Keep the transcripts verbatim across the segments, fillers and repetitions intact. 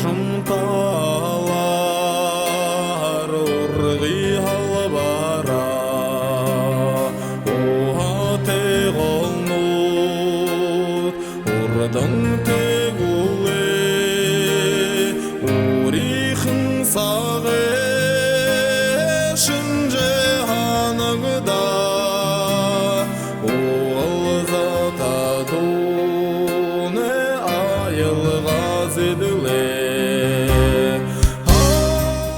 Шамталаар ургы халбараа, уһатай голнууд урдан тэгүүлээ, үрихэн сагай шэнжэ һанагдаа. Угалзата дуунай аялга зэдэлээ.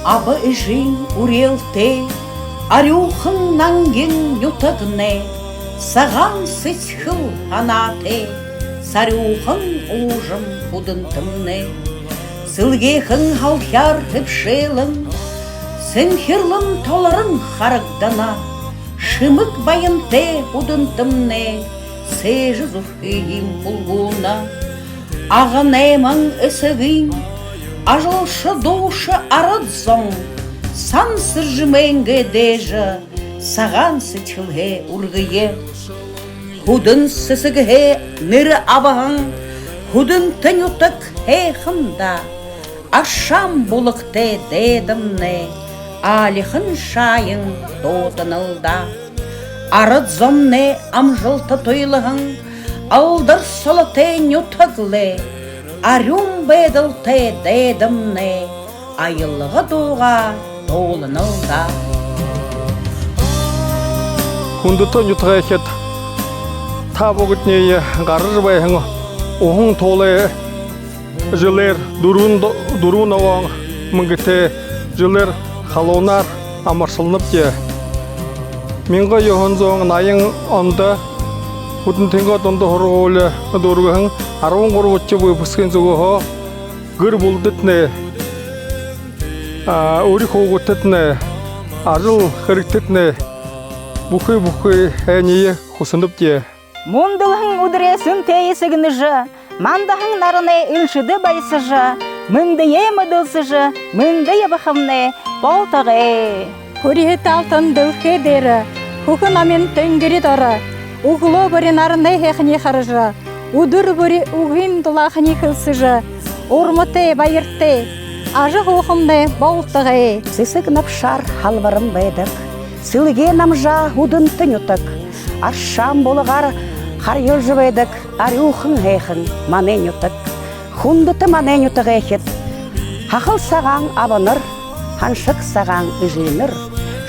Аба эжын үреэлтэй арюухан нангин нютагнай, сагаан сэдьхэл һанаатай сарюухан уужам Һүдэнтэмнай. Сэлгеэхэн һалхяар хэбшээлэн, сэнхирлэн толорон харагдана. Шэмэг баянтай Һүдэнтэмнай сээжэ зүрхыем хүлгүүнэ. Ага найман эсэгын ажалша дууша арад зон сан сэржэмэйнгээ дээжэ сагаан сэдьхэлһээ үргэе. Һүдэн сэсэгһээ нэрэ абаһан Һүдэнтэ нютаг һайхан даа. Аршаан булагтай дайдамнай аалихан шааян дууданал даа. Арад зомнай амжалта туйлаһан алдар солотой нютаг лэ. Арюун байдалтай дайдамнай аялга дуугаа дууланал даа. Хүндэтэ нютагайхид, та бүгэдэниие гаража байһан уһан туулай жэлээр, дүрбэн до-, дүрбэн ногоон мэнгэтэй жэлээр халуунаар амаршалнабди. Мянга юһэн зуун наян ондо Һүдэнтэйнгөө дунда һургуули дүүргэһэн арбан гурбадахи выпускын зүгһөө гэр бүлэдэтнай, а, үри хүүгэдтэтнай, ажал хэрэгтэтнай бүхы бүхы һайниие хүсэнэбди. Мүндэлһэн үдэрэй сэнтэеэ сэгнэжэ, мандаһан наранай элшэдэ баясажа, мэндээ мэдэлсэжэ, мэндэ ябахамнай болтогой. Хүрьһэтэ алтан дэлхэй дээрэ, хүхэ номин тэнгэри доро, үглөө бүри наранай һайханиие хаража, үдэр бүри үгын дулааханиие хэлсэжэ, урматай, баяртай ажаһуухамнай болтогой. Сэсэг набшаар халбаран байдаг, сэлгеэ намжаа Һүдэнтэ нютаг, аршаан булагаар харьялжа байдаг арюухан һайхан манай нютаг. Хүндэтэ манай нютагайхид, һахал сагаан абанар, һаншаг сагаан эжынэр,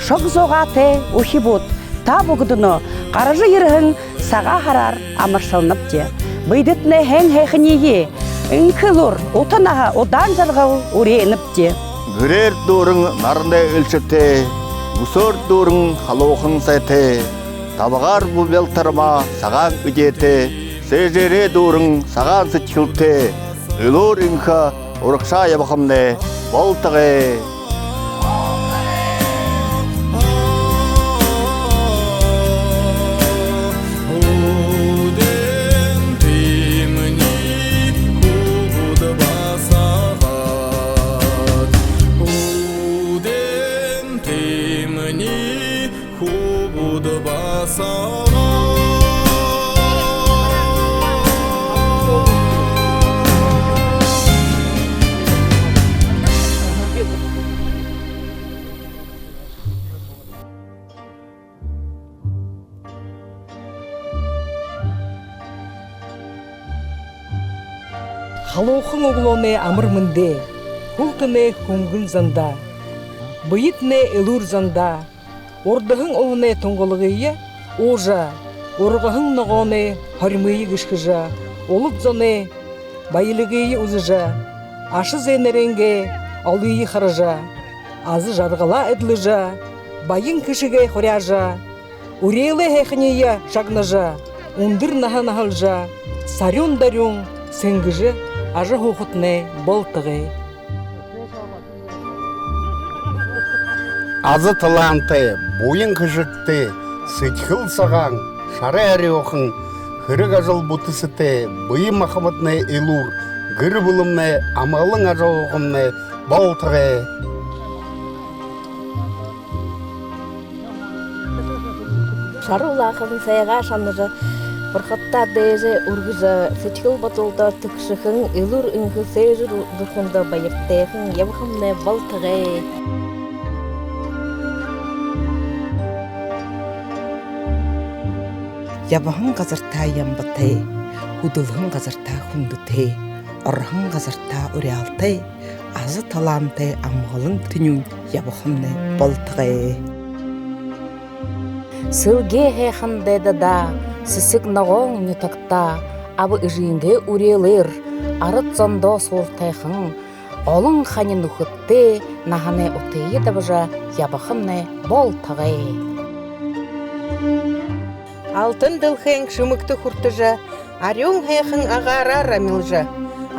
шог зугаатай үхибүүд, та бүгэдэниие гаража ерэһэн Сагаан һараар амаршалнабди. Бидэтнай һайн һайханиие, энхэ элүүр, ута наһа, удаан жаргал үреэнэбди. Гэрээр дүүрэн наранай элшэтэй, бүсөөр дүүрэн халуухан сайтай, табагаар бү бялтарма сагаан эдеэтэй, сээжээрээ дүүрэн сагаан сэдьхэлтэй, элүүр энхэ урагшаа ябахамнай болтогой. Хүбүүд басагад. Халуухан үглөөнэй амар мэндэ, хүл тэнэй хүнгэн зандаа, бэетнай элүүр зандаа, урдаһан уһанай тунгалагые уужа, ургаһан ногооной хорьмые гэшхэжэ, улад зоной баялигые үзэжэ, аша зээнэрэйнгээ олые хаража, аза жаргалаа эдлэжэ, баян хэшэгээ хуряажа, үреэлэй һайханиие шагнажа, үндэр наһа наһалжа, сарюун дорюун сэнгэжэ ажаһуухатнай болтогой. Аза талаантай, буян хэшэгтэй, сэдьхэл сагаан, шара арюухан, хэрэг ажал бүтэсэтэй, бэе махабаднай элүүр, гэр бүлэмнай амгалан ажаһуухамнай болтогой. Шара улаахан сайгаа шанажа, Бурхадтаа дээжэ үргэжэ, сэдьхэл бодолдоо тэгшэхэн, элүүр энхэ сээжээр зүрхэндөө баяртайхан ябахамнай болтогой. Ябаһан газартаа ямбатай, хүдэлһэн газартаа хүндэтэй, ороһон газартаа уряалтай, аза талаантай, амгалан тэнюун ябахамнай болтогой. Сэлгеэ һайхан дайдадаа, сэсэг ногоон нютагтаа, аба эжынгээ үреэлээр арад зондоо сууртайхан, олон хани нүхэдтэй наһанай утые дабажа ябахамнай болтогой. Алтан дэлхэйн шэмэгтэ хүртэжэ, арюун һайхан агаараар амилжа,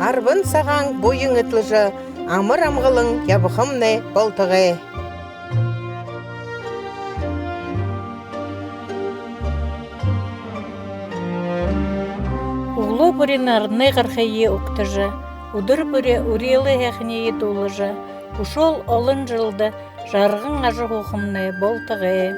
арбан сагаан буян эдлэжэ, амар амгалан ябахамнай болтогой. Үглөө бүри наранай гархые угтажа, үдэр бүри үреэлэй һайханиие дуулажа, үшөөл олон жэлдэ жарган ажа һуухамнай болтогой.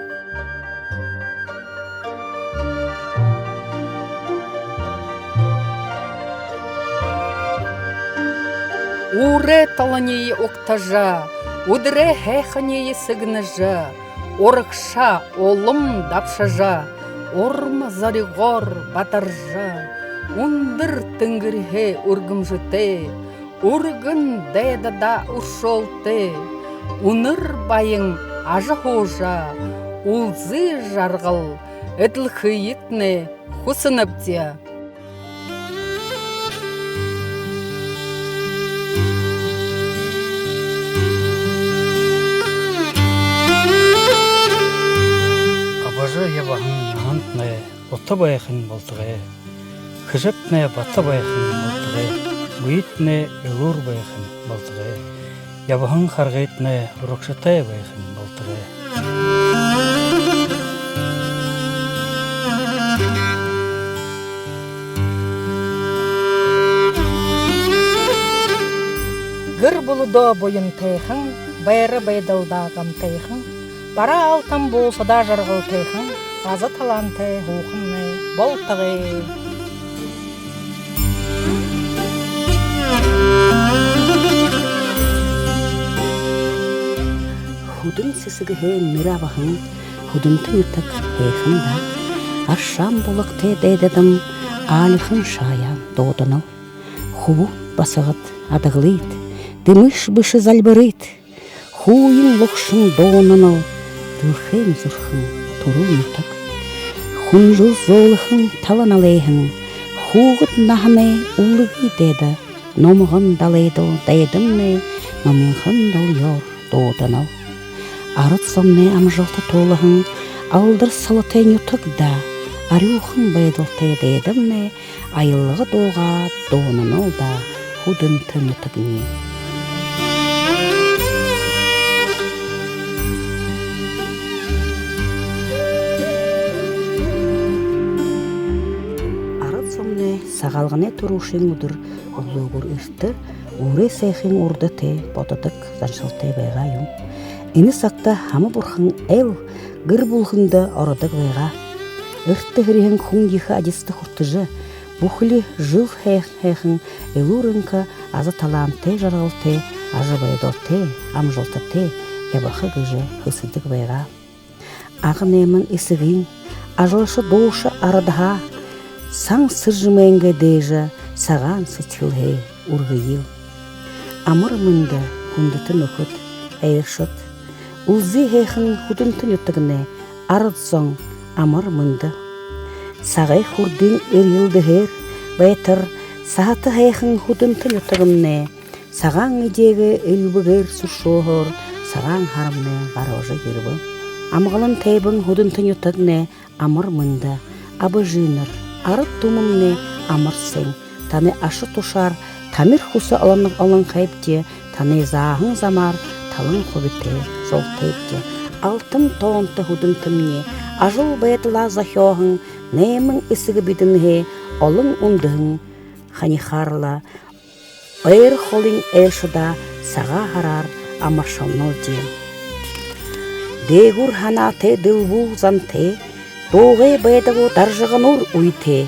Үүрэй таланиие угтажа, үдэрэй һайханиие сэгнэжэ, урагшаа улам дабшажа, урма зоригоор бадаржа, үндэр тэнгэриһээ үргэмжэтэй, үргэн дайдадаа үршөөлтэй, үнэр баян ажаһуужа, үлзы жаргал эдлэхыетнай хүсэнэбди. Абажа ябаһан наһантнай ута байхань болтогой. Хэжэгтнай бата байхань болтогой. Бэетнай элүүр байхань болтогой. Ябаһан харгытнай урагшатай байхань болтогой. Гэр бүлэдөө буянтайхан, байра байдалдаа гамтайхан, бараа алтан буусадаа жаргалтайхан, аза талаантай һуухамнай болтогой. Хүдэн сэсэгэһээ нэрэ абаһан Хүдэнтэ нютаг һайхан даа. Аршаан булагтай дайдадам аалихан шаяан дууданал. Хүбүүд басагад адаглыт, дэмы бэшэ зальбарыт. Хүүгэн лугшан дуунанал, дэлхэйн зүрхэн түрэл нютаг. Хүнжэл зөөлэхэн тала налайһан, хүүгэд наһанай үлгы дайда, номгон далайдал дайдамнай номинхон далаяар дууданал. Арад зомнай амжалта туулаһан алдар солотой нютаг даа, арюухан байдалтай дайдамнай аялга дуугаа дуунанал даа, Хүдэнтэ нютагни. Арад зомнай Сагаалганай түрүүшын үдэр үглөөгүүр эртэ, үүрэй сайхын урда тээ бододог заншалтай байгаа юм. Энэ сагта Һама Бурхан айл гэр бүлэхэндэ ородог байгаа. Эртэ һэриһэн хүн ехэ адиста хүртэжэ, бүхэли жэл һайхан һайхан, элүүр энхэ, аза талаантай жаргалтай, ажабайдалтай, амжалтатай ябаха гэжэ хүсэдэг байгаа. Ага найман эсэгын, ажалша дууша арадһаа сан сэржэмэйнгээ дээжэ сагаан сэдьхэлһээ үргэел. Амар мэндэ, хүндэтэ нүхэд, айлшад! Үлзы һайхан Хүдэнтэ нютагнай, арад зон, амар мэндэ! Сагай хүрдын эрьелдэһээр байтар саһата һайхан Хүдэнтэ нютагнай, сагаан эдеэгээ элбэгээр сүршөөһөөр сагаан һарамнай гарбажа ерэбэ. Амгалан тайбан Хүдэнтэ нютагнай, амар мэндэ! Аба эжынэр, арад түмэмнай, амар сайн! Танай аша тушаар тамир хүсэ олон, олонхойбди, танай зааһан замаар талан хубитай золтойбди. Алтан тоонто Хүдэнтэмни, ажал байдалаа зохёоһон найман эсэгэ бидэнһээ олон үндэһэн ханихаар лэ, ойро холын айлшадаа Сагаан һараар амаршалналди. Дээгүүр һанаатай, дэлбүүл зантай, дуугай байдал даржагануур үетэй,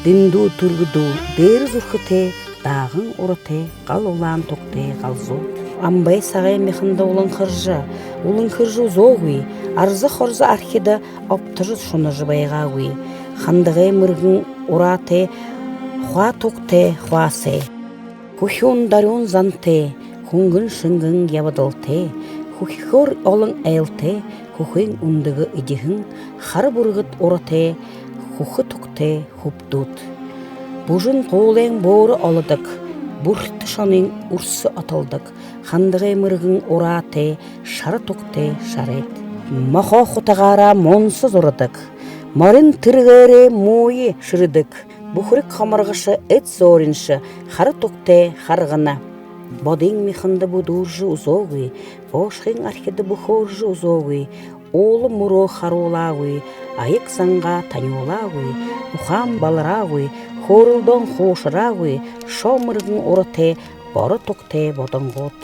Дэндүү түргэдүү, дээрэ зүрхэтэй, дааган уратай, гал улаан тугтай галзууд. Амбай сагай мяханда уланхаржа, уланхаржа үзөөгүй, арза хорзо архида обтожо шунажа байгаагүй. Хандагай мэргэн ураатай, хуу тугтай, хуу сай. Хүхюун дарюун зантай, хүнгэн шэнгэн ябадалтай, хүхихөөр олон айлтай, хүхын үндэгэ эдиһэн, хара бүргэд уратай, хүхэ тугтай хүбдүүд. Бүжэн гуулайн бөөрэ олодог, бүртэ шонын үрсэ отолдог, хандагай мэргэн ураатай, шара тугтай шарайд. Мохоо хутагаараа мунса зурадаг, морин тэрэгээрээ мууе шэрэдэг, бүхэриг хоморгоша, эд зөөриншэ, хара тугтай харгана. Бодын мяханда бүдүүржэ үзөөгүй, боошхын архида бүхөөржэ үзөөгүй, уула мүрөө харуулаагүй, аяг зангаа таниулаагүй, ухаан балараагүй, хөөрэлдөөн хуушараагүй, шоо мэргэн уратай, боро тугтай бодонгууд.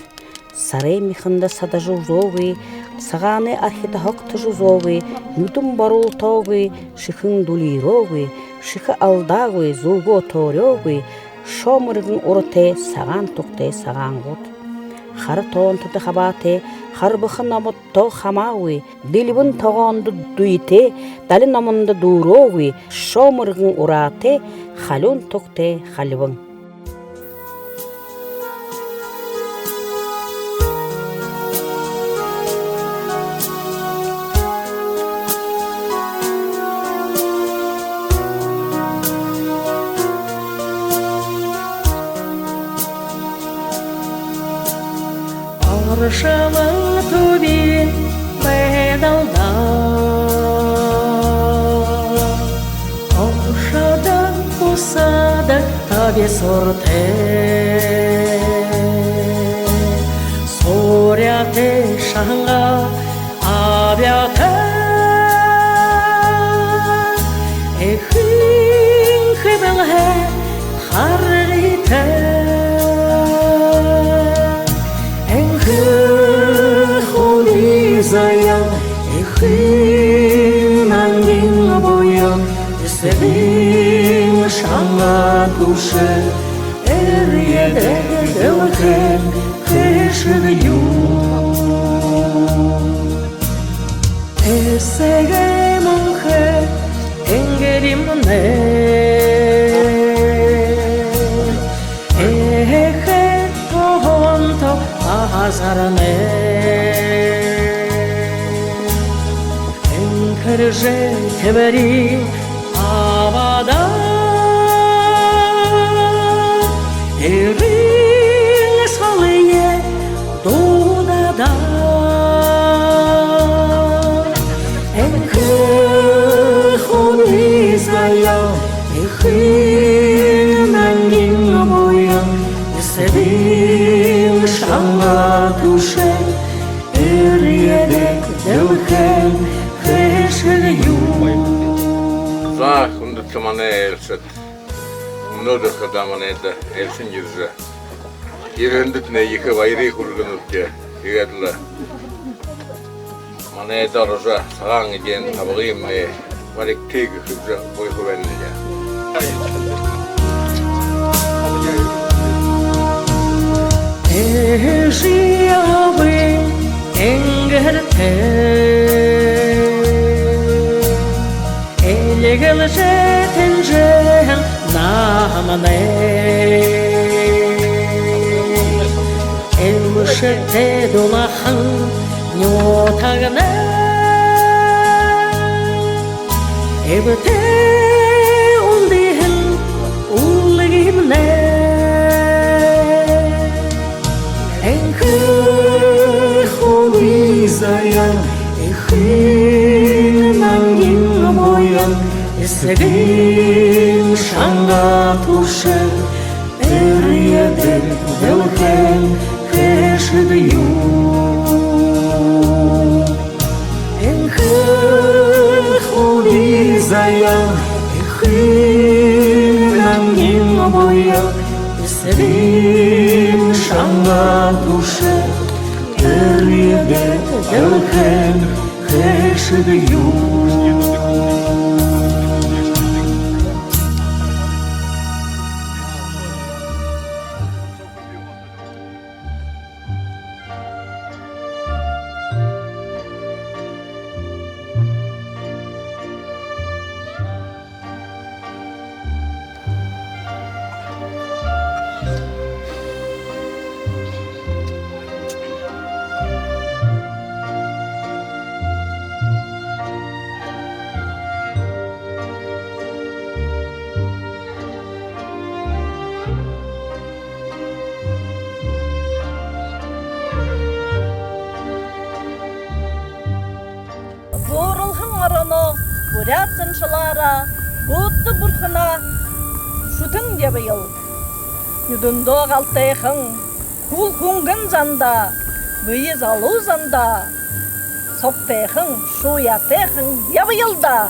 Сарай мяханда садажа үзөөгүй, сагаанай архида һогтожо үзөөгүй, нюдэн боруултоогүй, шэхэн дүлиирөөгүй, шэхэ алдаагүй, зүгөө төөрөөгүй, шоо мэргэн уратай, сагаан тугтай сагаангууд. Хара тоонтодо хабаатай, харбаха номодто хамаагүй, дэлбэн тогоондо дүйтэй, дали номондо дүүрөөгүй, шоо мэргэн ураатай, халюун тугтай хальбан. Оршолон түбиин байдалда оршодог, бусадаг табисууртай, сууряатай, шанга абяатай, эхын хэбэлһээ харгытай. Энхэ хуби заяа, эхын нангин буян, эсэгын шанга түбшэн, эрьедэг дэлхэйн хэшэг юм. Эсэгэй мүнхэ тэнгэримнай, эхэ тоонто газарнай, энхэржэ тэбэри абада, эрын солые дуудада. Энхэ хуби заяа, эхын нангин буян, эсэгын шанга түбшэн, эрьедэг дэлхэйн хэшэг юм. За, хүндэтэ манай айлшад, мүнөөдэр хадаа манайда айлшан ерэжэ ерэһэндэтнай ехэ баяр хүргэнэбди. Тиигээд лэ манайда орожо, сагаан эдеэн табагыемнай баригты гэжэ гуйха байнаб. Эжы абын энгэртэй эльгэлжэ тэнжээһэн намнай, элшэтэй дулаахан нютагнай, эбтэй үндэһэн үлгымнай. Энхэ хуби заяа, эхын нангин буян, эсэгын шанга түбшэн, эрьедэг дэлхэйн хэшэг юм. Энхэ хуби заяа, эхын нангин буян, эсэгын шанга түбшэн, эрьедэг дэлхэйн хэшэг юм. Шалаараа, буудта бурханаа шүтэн ябаял. Нюдэндөө галтайхан, хүл хүнгэн зандаа, бэе залуу зандаа согтойхон, шууяатайхан ябаял даа.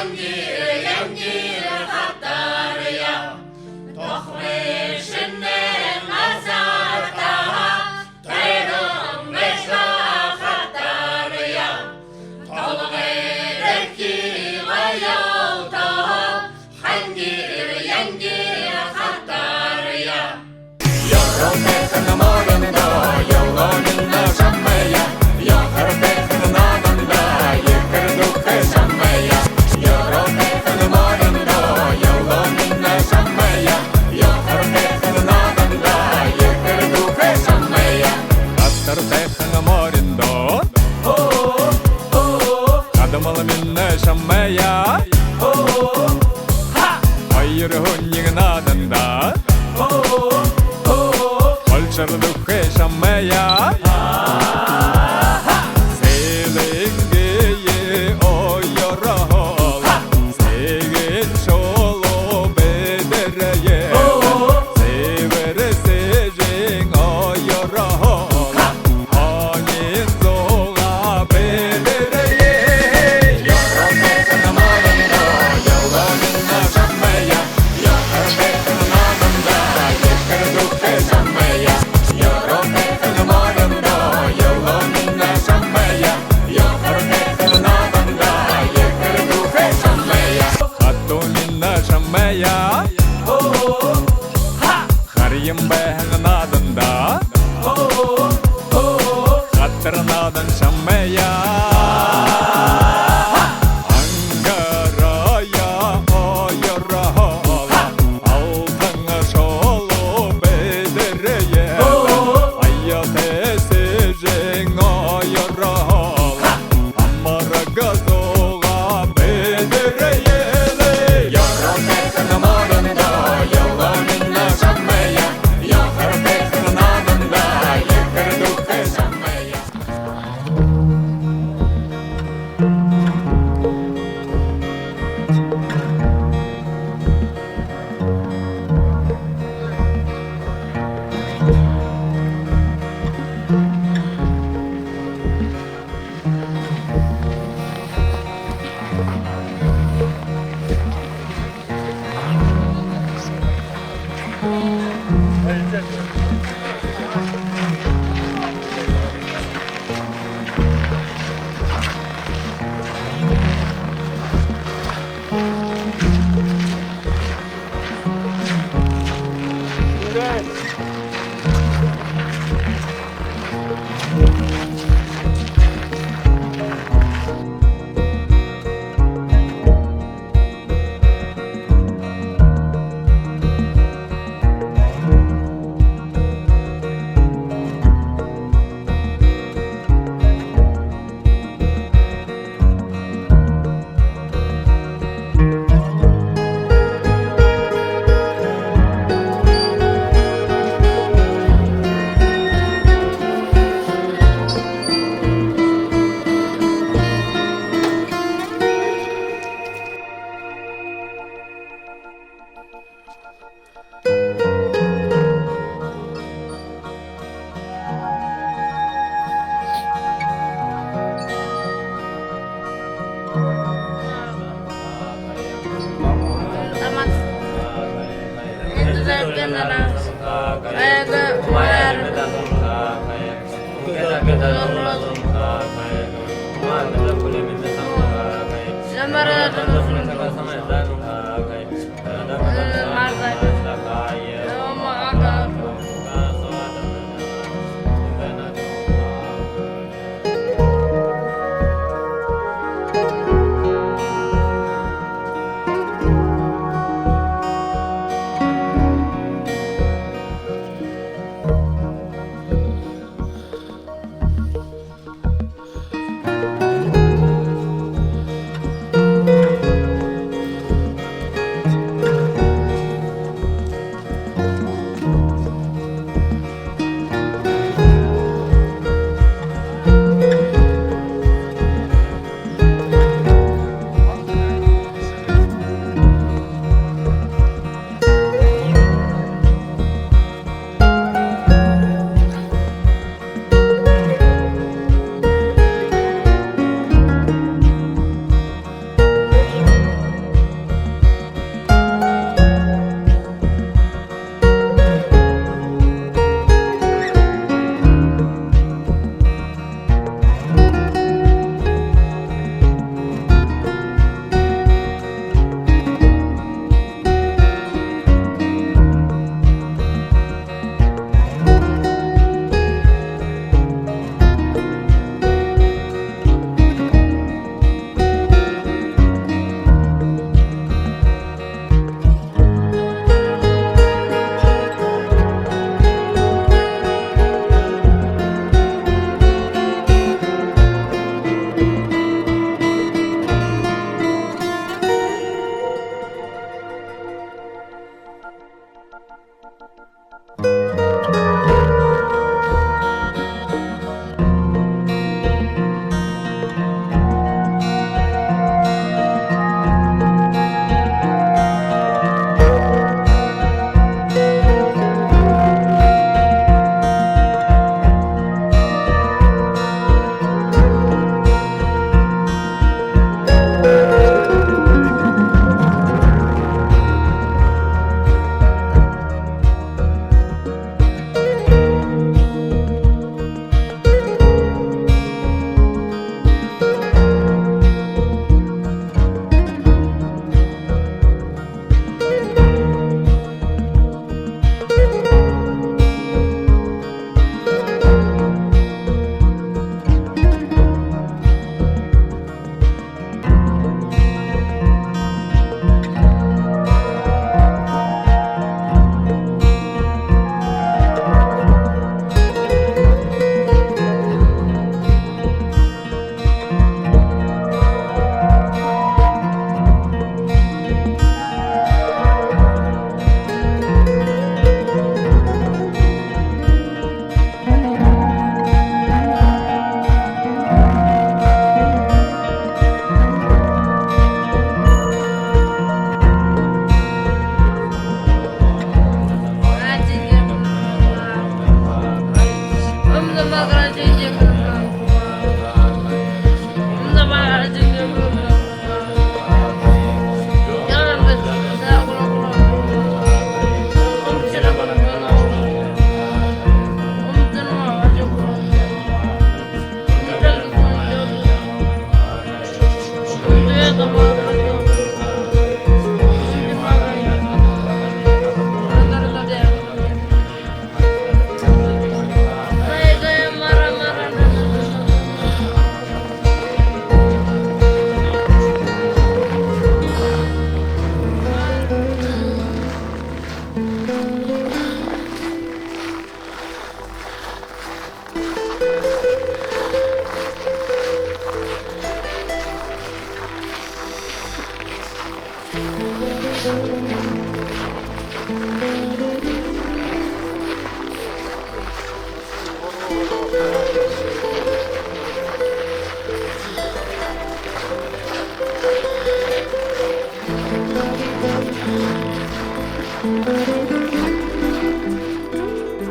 Янги, янги хатарая, тохвэ шэнэ газартаһаа, тойрон бэшэ хатарая, толгой дээрэ гоёолтоһоо, ханги, янги хатарая. Ёротойхон мориндоо ёлгооминай шамайе, ёхортойхон наадандаа ехэр дүүхэ шамайе. Ёротойхон мориндоо ёлгооминай шамайе, ёхортойхон наадандаа ехэр дүүхэ шамайе. Хатартайхон мориндоо хадамалминай шамайе. Хоёр һүниин наадандаа холшор дүүхэ шамайе. Сэлэнгые оёрһоол, сэгэн шулуу бэдэрээ. Сэбэр сэжын оёрһоол, хонин зугаа бэдэрээ. Ёротойхон мориндоо ёлгооминай шамайе, ёхортойхон наадандаа ехэр дүүхэ шамайе. Ёротойхон мориндоо ёлгооминай шамайе, ёхортойхон наадандаа ехэр дүүхэ шамайе. Хатууминай шамайе. Харьяан байһан наадандаа хатар наадан шамайе. Ангараа оёрһоол, алтан шулуу бэдэрээ. Аятай сэжэн оёрһоол, амараг зугаа бэдэрээ. Ёротойхон мориндоо ёлгооминай шамайе, ёхортойхон наадандаа ехэр дүүхэ шамайе.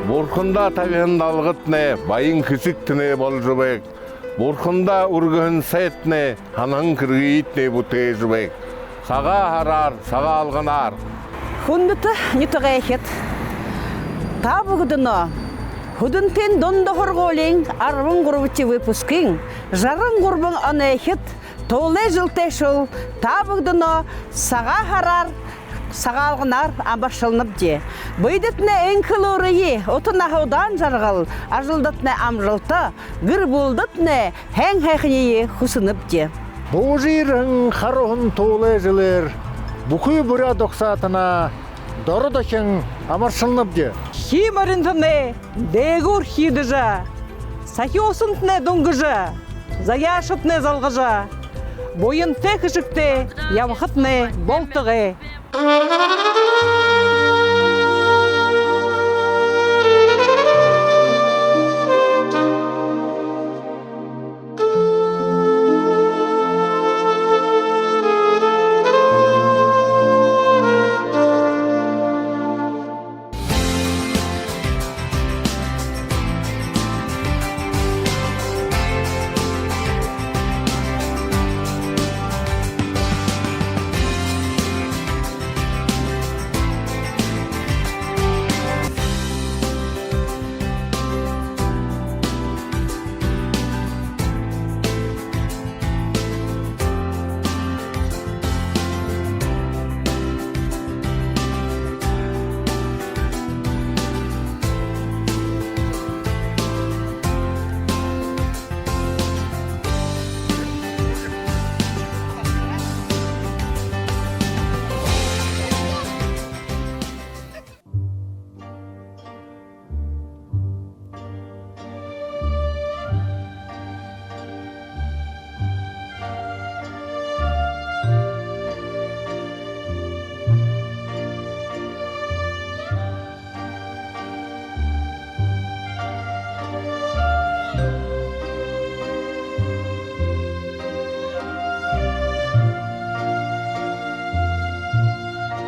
Бурханда табиһан далгатнай баян хэсэгтнай боложо байг. Бурханда үргэһэн сайтнай һанаһан хэрэгыетнай бүтээжэ байг. Сагаан һараар, Сагаалганаар! Хүндэтэ нютагайхид, та бүгэдэниие Һүдэнтын дунда һургуулиин арбан гурбадахи выпускын жаран гурбан онойхид, туулай жэлтэйшүүл, та бүгэдэниие Сагаан һараар, Сагаалганаар амаршалнабди. Бэедэтнай энхэ элүүрые, ута наһа, удаан жаргал, ажалдатнай амжалта, гэр бүлэдэтнай һайн һайханиие хүсэнэбди. Буужа ерэһэн хара уһан туулай жэлээр бүхы буряад угсаатанаа доро дохин амаршалнабди. Хии моринтнай дээгүүр хиидэжэ, сахюусантнай дүнгэжэ, заяашадтнай залгажа, буянтай хэшэгтэй ябахатнай болтогой.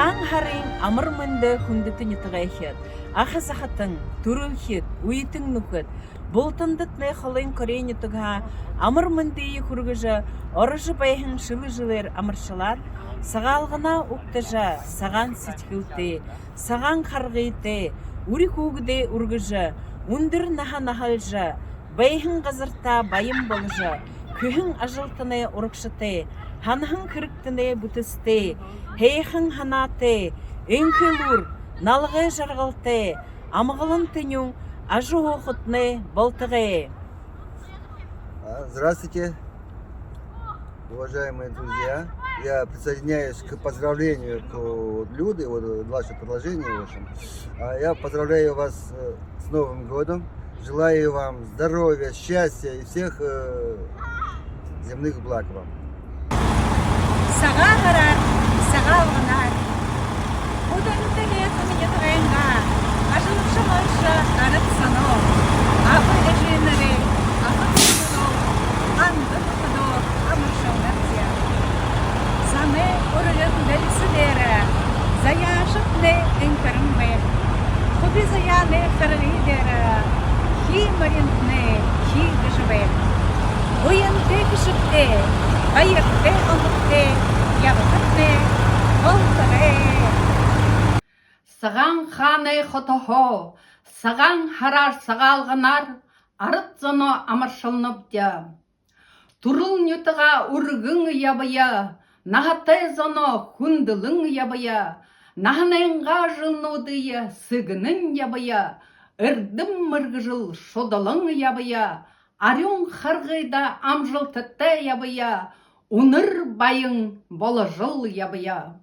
Сагаан һарын амар мэндэ, хүндэтэ нютагайхид, аха захатан, түрэлхид, үетэн нүхэд! Бултандатнай холын Корея нютагһаа амар мэндые хүргэжэ, орожо байһан шэлэ жэлээр амаршалаад, Сагаалганаа угтажа, сагаан сэдьхэлтэй, сагаан харгытай, үри хүүгэдээ үргэжэ, үндэр наһа наһалжа, байһан газартаа баян боложо, хэһэн ажалтнай урагшатай, һанаһан хэрэгтнай бүтэсэтэй, һайхан һанаатай, энхэ элүүр, налгай жаргалтай, амгалан тэнюун ажаһуухатнай болтогой. А, здравствуйте, уважаемые друзья. Я присоединяюсь к поздравлению, к, вот, Люды, вот, э, ваше предложение, в общем. А, я поздравляю вас, э, с Новым годом. Желаю вам здоровья, счастья и всех, э, земных благ вам. Сагаан һараар, Сагаалганаар! Хүндэтэ һайхан нютагайнгаа ажалша, малша, арад зоноо, аба эжынэрээ, аха дүүнэрээ, анда нүхэдөө амаршалнабди. Замай үргэн дэлисэ дээрэ заяашадтнай энхэрэн байг. Хуби заяанай харгы дээрэ хии моринтнай хиидэжэ байг. Буянтай хэшэгтэй, баяртай омогтой ябахатнай болтогой. Сагаан хаанай хотоһоо Сагаан һараар, Сагаалганаар арад зоноо амаршалнабди. Түрэл нютагаа үргэн ябая, наһатай зоноо хүндэлэн ябая, наһанайнгаа жэлнүүдые сэгнэн ябая, эрдэм мэргэжэл шудалан ябая, арюун харгыда амжалтатай ябая, үнэр баян боложол ябая.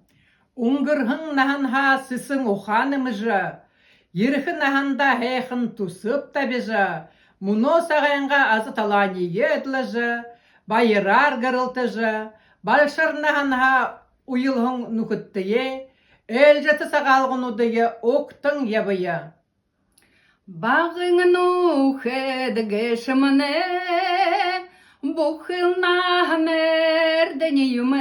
Үнгэрһэн наһанһаа сэсэн ухаа нэмэжэ, ерэхэ наһандаа һайхан түсэб табижа, мүнөө сагайнгаа аза талаание эдлэжэ, баяраар гэрэлтэжэ, балшар наһанһаа Уялһан нүхэдтэеэ, ээлжээтэ сагаалгануудые угтан ябая. Багын нүхэд гээшэмнай бүхы л наһанай эрдэни юм.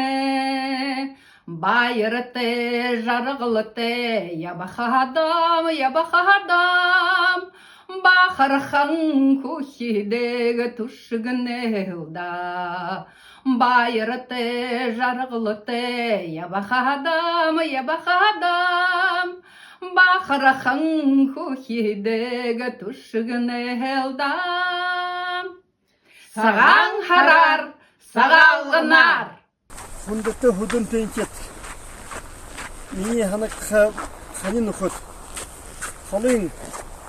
Баяртай, жаргалтай ябахадам, ябахадам, бахархан хүхидээ түшэгнэл даа. Баяртай, жаргалтай ябахадам, ябахадам, бахархан хүхидээ түшэгнэл даа. Сагаан һараар, Сагаалганаар! Хүндэтэ Һүдэнтын эхэтэй! Минии һанагдаха хани нүхэд, холын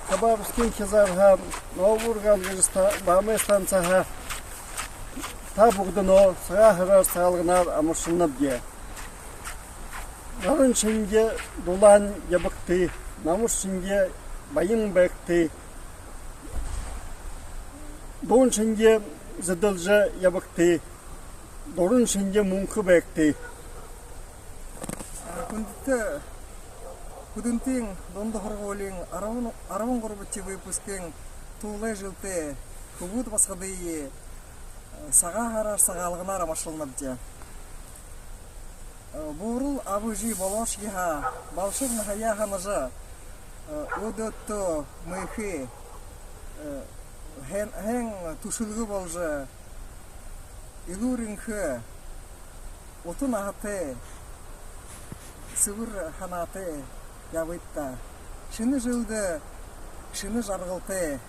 Хабаровскын хизаарһаа, Новоургал гэжэ ста-, баамай станцаһаа та бүгэдэниие Сагаан һараар, Сагаалганаар амаршалнабди. Наран шэнги дулаан ябагты, намар шэнги баян байгты, дуун шэнги зэдэлжэ ябагты, дуран шэнги мүнхэ байгты. Хүндэтэ Һүдэнтын дунда һургуулиин арбан, арбан гурбадахи выпускын туулай жэлтэй хүбүүд басагадые Сагаан һараар, Сагаалганаар амаршалнабди. Буурал аба эжы болоошье һаа, балшар наһаяа һанажа, өөдөөдтөө мэхэ, һайн, һайн түшэлгэ болжо, элүүр энхэ, ута наһатай, сэбэр һанаатай ябыт даа. Шэнэ жэлдэ шэнэ жаргалтай,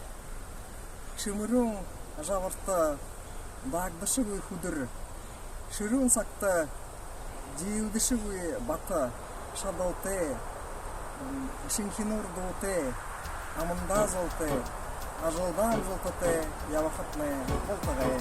шэмэрүүн жабарта даагдашагүй хүдэр, шэрүүн сагта диилдэшэгүй бата, шадалтай, шэнхинүүр дуутай, амандаа золтой, ажалдаа амжалтатай ябахатнай болтогой.